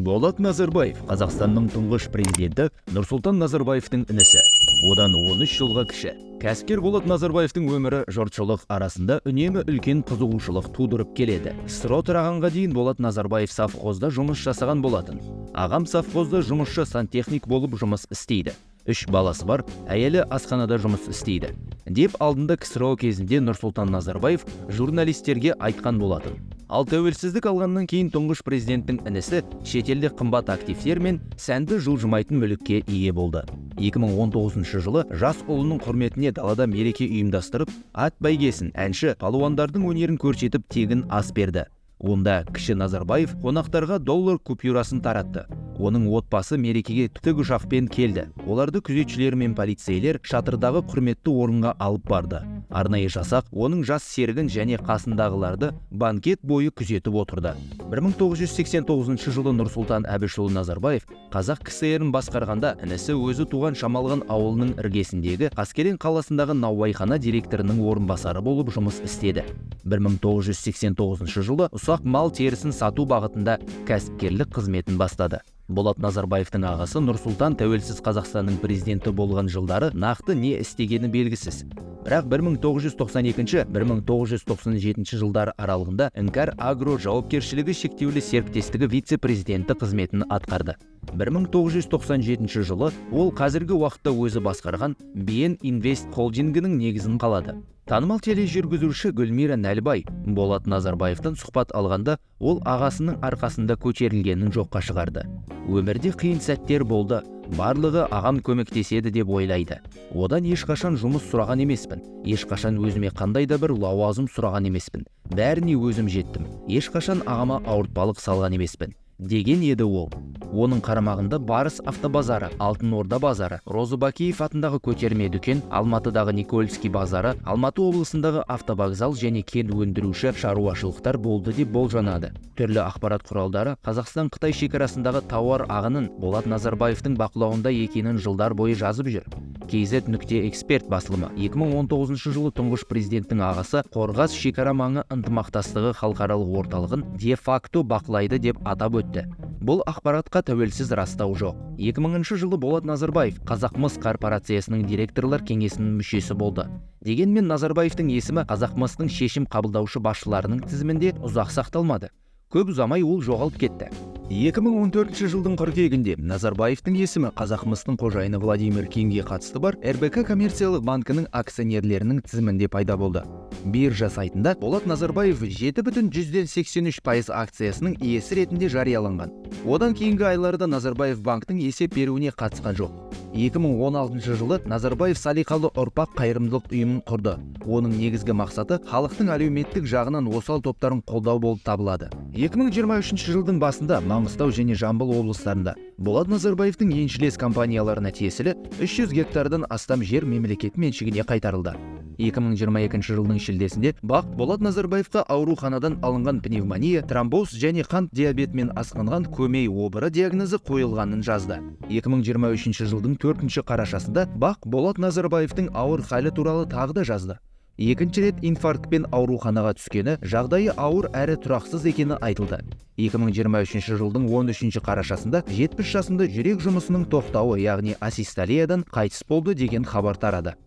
Болат Назарбаев – Қазақстанның тұңғыш президенті Нұрсұлтан Назарбаевтың інісі. Одан 13 жылға кіші. Кәсіпкер Болат Назарбаевтың өмірі жұртшылық арасында үнемі үлкен қызығушылық тудырып келеді. КСРО тарағанға дейін Болат Назарбаев совхозда жұмыс жасаған болатын. Ағам совхозда жұмысшы сантехник болып жұмыс істейді. Үш баласы бар, әйелі асханада жұмыс істейді, деп алдында КСРО кезінде Нұрсұлтан Назарбаев журналистерге айтқан болатын. Ал тәуелсіздік алғаннан кейін тұңғыш президенттің інісі шетелде қымбат активтер мен сәнді жылжымайтын мүлікке ие болды. 2019 жылы жас ұлының құрметіне далада мереке ұйымдастырып, ат бәйгесін, әнші, палуандардың өнерін көрсетіп, тегін ас берді. Онда кіші Назарбаев қонақтарға доллар купюрасын таратты. Оның отбасы мерекеге тікұшақпен келді. Оларды күзетшілер мен полицейлер шатырдағы құрметті орынға алып барды. Арнайы жасақ оның жас серігін және қасындағыларды банкет бойы күзетіп отырды. 1989 жылы Нұрсұлтан Әбішұлы Назарбаев Қазақ КСР-ін басқарғанда, інісі өзі туған Шамалған ауылының іргесіндегі Қаскелең қаласындағы наубайхана директорының орынбасары болып жұмыс істеді. 1989 жылы ұсақ мал терісін сату бағытында кәсіпкерлік қызметін бастады. Болат Назарбаевтың ағасы Нұрсұлтан тәуелсіз Қазақстанның президенті болған жылдары нақты не істегені белгісіз. Бірақ 1992-1997 жылдар аралығында Іңкәр Агро жауапкершілігі шектеулі серіктестігі вице-президенті қызметін атқарды. 1997 жылы ол қазіргі уақытта өзі басқарған Биен Инвест холдингінің негізін қалады. Танымал тележүргізуші Гүлмира Нәлібай Болат Назарбаевтан сұхбат алғанда, ол ағасының арқасында көтерілгенін жоққа шығарды. Өмірде қиын сәттер болды, барлығы ағам көмектеседі деп ойлайды. Одан ешқашан жұмыс сұраған емеспін, ешқашан өзіме қандай да бір лауазым сұраған емеспін. Бәріне өзім жеттім, ешқашан ағама ауыртпалық салған емеспін, деген еді ол. Оның қарамағында Барыс автобазары, Алтын Орда базары, Розыбакиев атындағы көтерме дүкен, Алматыдағы Никольский базары, Алматы облысындағы автовокзал және кен өндіруші шаруашылықтар болды деп болжанады. Түрлі ақпарат құралдары Қазақстан-Қытай шекарасындағы тауар ағынын Болат Назарбаевтың бақылауында екенін жылдар бойы жазып жүр. kz.эксперт басылымы 2019 жылы тұңғыш президенттің ағасы Қорғас шекара маңы ынтымақтастығы халықаралық орталығын де-факто бақылайды деп атап өтті. Бұл ақпаратқа тәуелсіз растау жоқ. 2000 жылы Болат Назарбаев Қазақмыс корпорациясының директорлар кеңесінің мүшесі болды. Дегенмен Назарбаевтың есімі Қазақмыстың шешім қабылдаушы басшыларының тізімінде ұзақ сақталмады. Көп ұзамай ол жоғалып кетті. 2014 жылдың қыркүйегінде Назарбаевтың есімі Қазақмыстың қожайыны Владимир Кимге қатысты бар РБК коммерциялық банкінің акционерлерінің тізімінде пайда болды. Биржа сайтында Болат Назарбаев 7,83% акциясының иесі ретінде жарияланған. Одан кейінгі айларда Назарбаев банктің есеп беруіне қатысқан жоқ. 2016 жылы Назарбаев «Салиқалы ұрпақ» қайырымдылық ұйымын құрды. Оның негізгі мақсаты халықтың әлеуметтік жағынан осал топтарын қолдау болып табылады. 2023 жылдың басында Маңғыстау және Жамбыл облыстарында Болат Назарбаевтың еншілес компанияларына тиесілі 300 гектардан астам жер мемлекет меншігіне қайтарылды. 2022 жылдың шілдесінде БАҚ Болат Назарбаевқа ауруханадан алынған пневмония, тромбоз және қант диабетімен асқынған көмей обыры диагнозы қойылғанын жазды. 2023 жылдың 4 қарашасында БАҚ Болат Назарбаевтың ауыр халі туралы тағы да жазды. Екінші рет инфарктпен ауруханаға түскені, жағдайы ауыр әрі тұрақсыз екені айтылды. 2023 жылдың 13 қарашасында 70 жасында жүрек жұмысының тоқтауы, яғни асистолиядан қайтыс болды деген хабар тарады.